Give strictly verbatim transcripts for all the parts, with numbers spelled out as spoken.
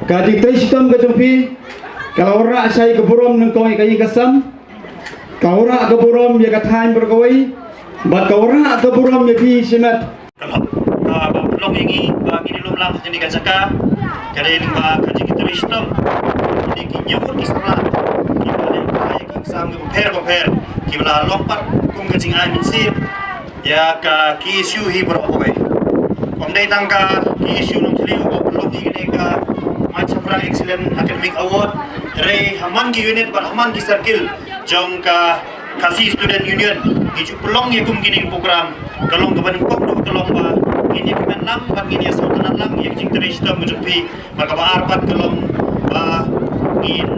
Ka jingtrei shitom ka jong phi ka la wanrah shai ka burom nyngkong ïa ka ïing ka sem, ka wanrah ka burom ïa ka thaiñ baroh kawei, bad ka wanrah ka burom ïa phi shimet. Ka ba pynlong ïa ngi ba ngi dei lum lang ha kane ka jaka ka dei lyngba ka jingtrei shitom kine ki ñiew ngut ki samla kiba leh ïa ki exam kiba pher bapher kiba la long pat kum ka jingai mynsiem ïa ka K S U hi baroh kawei. Ym dei tang ka K S U Nongthliew ba pynlong ïa kane ka Machhaprang Excellent Academic Award, hynrei ha man ki unit bad ha man ki circle jong ka Khasi Student Union ngi ju pynlong ïa kum kine ki program. Ka long kaba nyngkong ruh ka long ba ngin ïa kmen lang bad ngin ïa sngewtynnat lang ïa ka jingtrei shitom ka jong phi. Bad kaba ar pat ka long ba ngin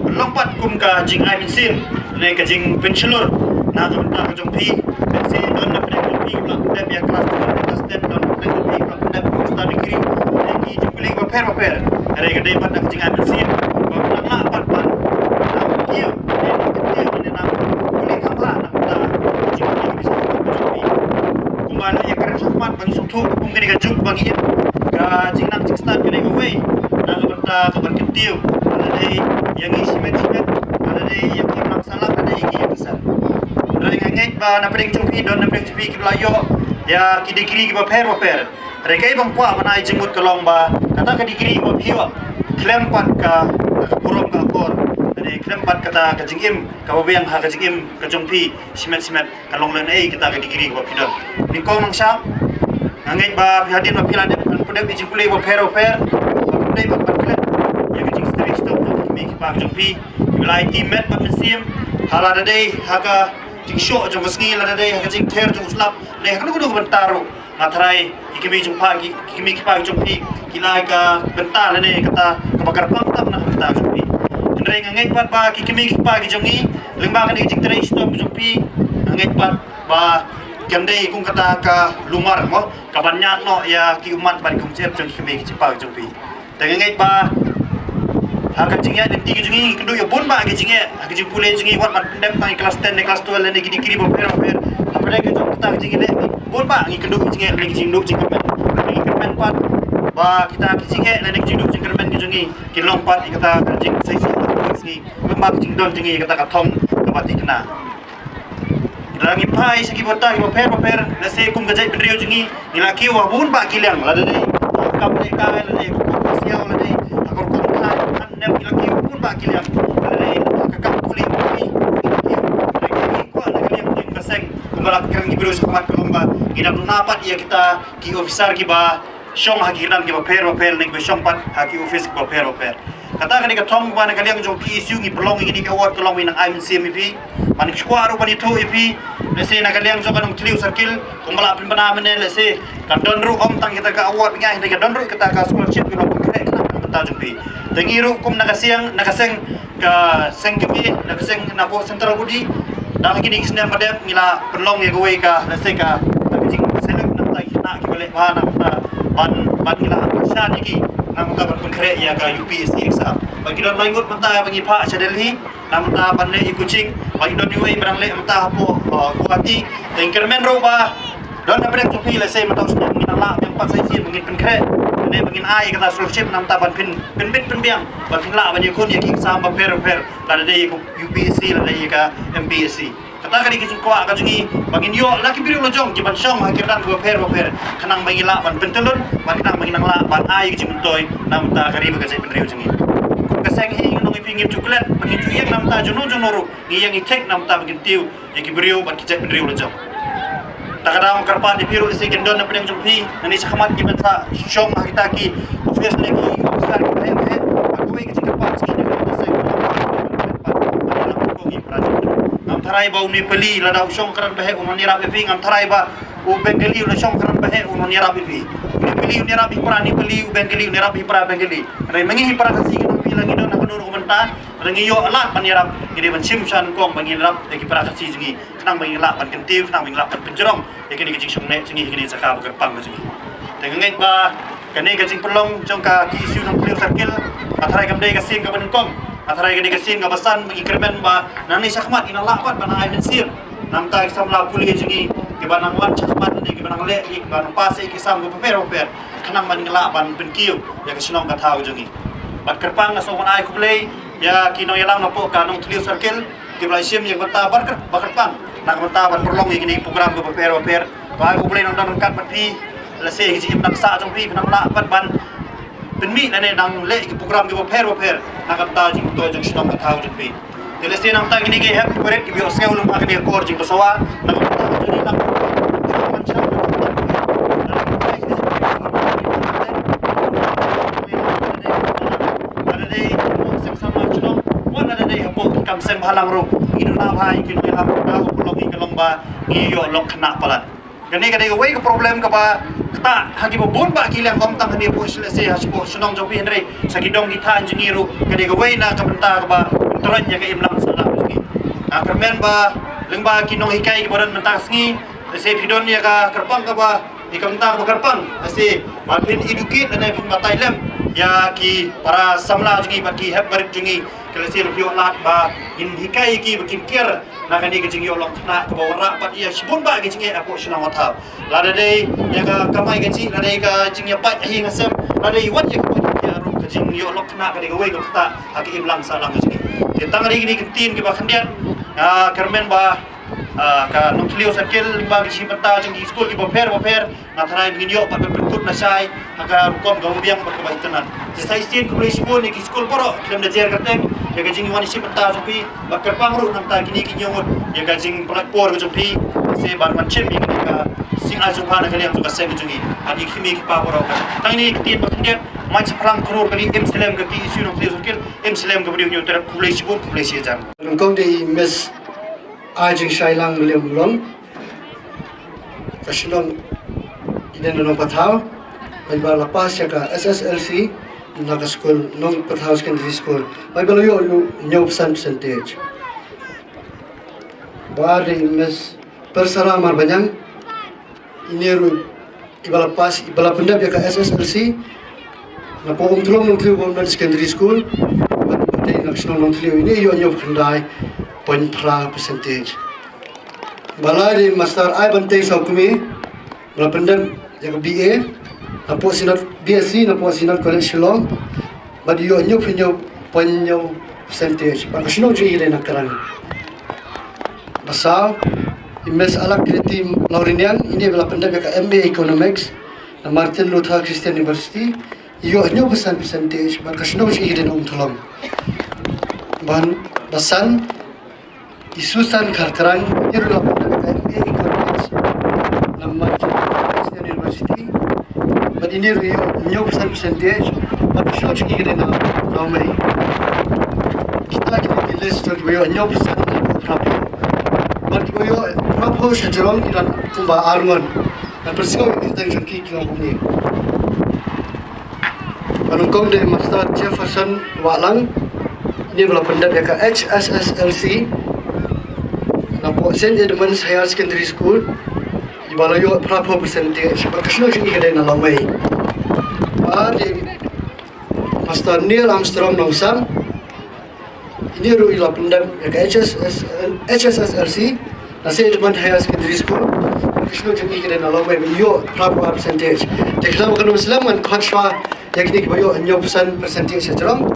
long pat kum ka jingai mynsiem ne ka jingpynshlur na ka bynta ka jong phi. Lehse don na pdeng jong phi ba la pyndep ïa klas twelve, klas ten, don na pdeng jong phi ba la pyndep master degree ne ki jingpule bapher bapher. Hynrei ka dei pat na ka jingai mynsiem ba nang lah pat ban nang kiew ne nang kyntiew ne nang pule kham bha na ka bynta ka jingpule ka jong phi. Kumba la ïa kren shakhmat ba ngi sngewthuh kum kane ka juk ba ngi ïa ka jingnang jingstad ka dei kawei na ka bynta ka ban kyntiew, lada dei ïa ngi shimet shimet, lada dei ïa ki nang salah, lada dei ki ïa ka sah. Hynrei nga ngeit ba na pdeng jong phi don na pdeng jong phi kiba la ïoh ïa ki degree kiba pher bapher. Hynrei kaei ba nga kwah ban ai jingmut ka long ba kata ka degree ba phi ïoh khlem pat ka, ka burom ka akor, lada dei khlem pat kata ka jingim kaba biang ha ka jingim ka jong phi shimet shimet. Ka long lehnohei kata ka degree kaba phi don. Nyngkong nang sham nga ngeit ba phi hadien ba phi la dep ban pyndep ïa jingpule bapher bapher ba phi dei ban pynklet ïa ka jingtrei shitom jong ki kmie ki kpa jong phi kiba la aiti met bad mynsiem ha lada dei ha ka jingshoh jong ka sngi, lada dei ha ka jingther jong u slap, lada dei ha kano kano ka bynta ruh. Nga tharai ki kmie jong pha ki, ki kmie ki kpa jong phi ki la ai ka bynta lane kata kaba kyrpang tam na ka bynta jong phi. Hynrei nga ngeit pat ba ki kmie ki kpa ki jong ngi lyngba kane ka jingtrei shitom jong phi, nga ngeit pat ba kan dei kum kata ka lumar mo kaban ñiad noh ïa ki ummat bad ki umsyep jong ki kmie ki kpa jong phi. Te nga ngeit ba ha ka jingïaid lynti ka jong ngi ngi kynduh ïa bun bah ki jingeh ha ka jingpule jong ngi, wat ban pyndep tang ïa klas ten ne klas twelve lane ki degree bapher bapher. Hapdeng ka jong kata ka jingeh leh ngi bun bah ngi kynduh ki jingeh lane ki jingduh jingkyrmen. Ngi kyrmen pat ba kita ki jingeh lane ki jingduh jingkyrmen ki jong ngi kin long pat ïa kata ka jingsngewsih ka jong ngi, kumba ka jingdon jong ngi ïa kata ka thong kaba thikna. Lada ngi phai sha ki bynta kiba pher bapher, lehse kum ka jaitbynriew jong ngi ngi la kiew ha bun bah ki liang, lada dei ha ka kam lehkai, lada dei ha ka kam siaw, lada dei ha ka rukom thai, kan nem ngi la kiew ha bun bah ki liang, lada dei ha ka kam pule, ngi la kiew. Lada ngi kwah na ka liang jong ka seng kumba la kren ki briew shakhmat ka long ba ngi dang duna pat ïa kita ki officer kiba shong ha ki kyrdan kiba pher bapher ne kiba shong pat ha ki office kiba pher bapher. Kata ka dei ka thong ba na ka liang jong K S U ngi pynlong ïa kine ki award ka long ba nang ai mynsiem ïa phi. Ban ngi kwah ruh ban ïathuh ïa phi, lehse na ka liang jong ka Nongthliew Circle kumba la pynbna mynne, lehse kan don ruh ym tang kita ka award ngi ai, hynrei ka don ruh kata ka scholarship ka long ba khreh khnang na ka bynta jong phi. Te ngi ruh kum na ka seng, na ka seng ka seng kmie, na ka seng na ka central body. Dang kine ki snem ba dep ngi la pynlong ïa kawei ka, lehse ka, ka jingselect na ka bynta ki khynnah kiba leh bha na ka bynta ban, ban ngi la pyrshah ïa ki na ka bynta ban pynkhreh ïa ka U P S C exam. Ba ki don lai ngut mynta ba ngi phah sha Delhi na ka bynta ban leh ïa coaching, ba ki don iwei ba dang leh mynta hapoh, uh, Guwahati. Te ngi kyrmen ruh ba don na pdeng jong phi, lehse mynta u snem ngin nang lah biang pat sa shisien ba ngin pynkhreh ne ba ngin ai kata scholarship na ka bynta ban pyn, pynbit pynbiang ban phin lah ban ïakhun ïa ki exam bapher bapher, lada dei ïa ka U P S C lada dei ïa ka M P S C. Kata ka dei ka jingkwah ka jong ngi ba ngin ïoh la ki briew la jong kiban shong ha ki kyrdan kiba pher bapher khnang ba ngin lah ban pyntyllun, ba khnang ba ngin nang lah ban ai ka jingmyntoi na ka bynta ka ri bad ka jaitbynriew jong ngi. Kum ka seng hi ngi ong ïa phi ngim ju klet ba ngin ju ïeng na ka bynta jong no jong no ruh, ngi ïeng ngi thik na ka bynta ba ngin tiew ïa ki briew bad ki jaitbynriew la jong. Ta ka daw nga kyrpad ïa phi ruh, lehse kin don na pdeng jong phi nangne shakhmat kiban sa shong ha kita ki office ne ki officer kiba heh heh. Bad kawei ka jingkyrpad shisha na ka seng, ngam tharai ba u Nepali lada u shong kren ba heh un wan ïarap ïa phi, ngam tharai ba u Bengali u la shong kren ba heh un wan ïarap ïa phi. U Nepali un ïarap ïa para Nepali, u Bengali un ïarap ïa para Bengali. Hynrei ma ngi hi para Khasi ngi nang phi la ngi don ha kano kano ka bynta, lada ngi ïoh lad ban ïarap ngi dei ban shim sha nyngkong ba ngin ïarap ïa ki para Khasi jong ngi. Khnang ba ngin lah ban kyntiew, khnang ba ngin lah ban pynjrong ïa kine ki jingshongne jong ngi ha kine ki jaka ba kyrpang ka jong ngi. Te nga ngeit ba kane ka jingpynlong jong ka K S U Nongthliew Circle, nga tharai kam dei ka sien kaba nyngkong, nga tharai ka dei ka sien kaba san ba ngi kyrmen ba nangne shakhmat ngin nang lah pat ban ai mynsiem na ka bynta ki samla pule jong ngi kiba nang wan shakhmat ne kiba nang leh, kiba nang pass ïa ki exam kiba pher bapher, khnang ba ngin lah ban pynkiew ïa ka shnong ka thaw jong ngi. Bad kyrpang nga sngewbha ai khublei ïa ki nongïalam napoh ka Nongthliew Circle kiba la shim ïa ka bynta ba kyrpang na ka bynta ban pynlong ïa kine ki program kiba pher ba pher. Ba ai khublei nongdon nongkat bad phi, lehse ki jingim nang sah jong phi, phi nang lah pat ban pynmih lane nang leh ki program kiba pher ba pher na ka bynta jingmyntoi jong shnong ka thaw jong phi. Te lehse nangta kine ki hep ki barit kiba ïohsngew lyngba kane ka kor jingpynsawa na ka bynta jong ngi, lada dei hapoh seng samla shnong, wat lada dei hapoh kam seng bhalang ruh, ngi duna bha ïa ki nongïalam, ka long ba ngi ïoh lok khynnah palat. Kane ka dei kawei ka problem kaba ktah ha kiba bun bah ki liang, ym tang hangne hapoh shleh se ha shapoh shnong jong phi, hynrei sha ki dong ki thaiñ jong ngi ruh ka dei kawei na ka bynta kaba pyntroiñ ïa ka imlang sahlang jong ngi. Nga kyrmen ba lyngba ki nonghikai kiba don mynta ka sngi, lehse phi don ïa ka kyrpang kaba, ïa ka bynta kaba kyrpang, lehse ba phin educate lane phin batai lem ïa ki para samla jong ngi bad ki hep barit jong ngi, ka lehse ruh phi ïoh lad ba ngin hikai ïa ki ba kin kiar na kane ka jingïoh lok khynnah kaba wanrah pat ïa shibun bah ki jingeh hapoh shnong ka thaw. Lada dei ïa ka kamai kajih, lada dei ka jingïapait ha ïing ha sem, lada dei wat ïa ka pait ïa ruh, ka jingïoh lok khynnah ka dei kawei ka ktah ha ka imlang sahlang ka jong ngi. Te tang kine ki ktien kiba khyndiat, nga kyrmen ba, ah, ka Nongthliew Circle lyngba ki shi bynta jong ki skul kiba pher ba pher, nga tharai ba ngin ïoh pat ban pynkut lashai ha ka rukom kaba biang bad kaba itynnad. Te sa shisien khublei shibun ïa ki skul baroh, khlem da jer kyrteng, ïa ka jingwan ïashim bynta jong phi, bad kyrpang ruh nangta kine ki hynñiew ngut ïa ka jingpynlait por ka jong phi, lehse ban wan shim ïa kane ka sngi ai sngewbha na ka liang jong ka seng ka jong ngi. Bad ïa ki kmie ki kpa baroh. Tang kine ki ktien ba khyndiat, man shi phlang khlur kane, im slem ka K S U Nongthliew Circle, im slem ka Bri u Hynñiewtrep, khublei shibun, khublei shihajar. Nyngkong dei i Miss Ai Jingshailang William Long, ka shnong Eden Nongpathaw, bad iba la pass ïa ka S S L C na ka skul Nongpathaw Secondary School, bad iba la ïoh hynñiew percent percentage. Ba ar dei i Miss Persara Marbaniang, ine ruh iba la pass, iba la pyndep ïa ka S S L C napoh Umthlong Nongthliew Government Secondary School, bad iba dei na ka shnong Nongthliew, ine ïoh hynñiew khyndai point phra percentage. Ba lai dei Master Aibantei Sawkmie, ba la pyndep ïa ka B A napoh Synod, B S C napoh Synod College Shillong, bad ïoh hynñiew phew hynñiew point hynñiew percentage. Bad ka shnong jong ngi ka dei na Krang. Ba saw, i Miss Alakriti Lawriniang, ine ba la pyndep ïa ka M A Economics na Martin Luther Christian University, ïoh hynñiew percent percentage, bad ka shnong jong ngi ka dei na Umthlong. Ban, ba san, i Susan Kharkrang, ine ruh la pyndep ïa ka M A Economics na Martin Luther Christian University, bad ine ruh ïoh hynñiew percent percentage, bad ka shnong jong ngi ka dei na Lawmei. Kita ki dei ki list jong kiba ïoh hynñiew percent na phra phew. Bad kiba ïoh phra phew sha jrong ki don kumba ar ngut. Ngan pynsngew ïa ki kyrteng jong ki, ki long kumne. Ba nyngkong dei Master Jefferson Wahlang, ine ba la pyndep ïa ka H S S L C napoh Saint Edmund's Higher Secondary School, iba la ïoh phra phew percentage, bad ka shnong jong ngi ka dei na Lawmei. Ba dei Master Neil Armstrong Nongsam, ine ruh i la pyndep ïa ka H S S L, H S S L C na Saint Edmund Higher Secondary School, bad ka shnong jong ngi ka dei na Lawmei, ba i ïoh phra phew ar percentage. Te khlem kano slem ngan khot shwa ïa kine kiba ïoh hynñiew percent percentage sha jrong.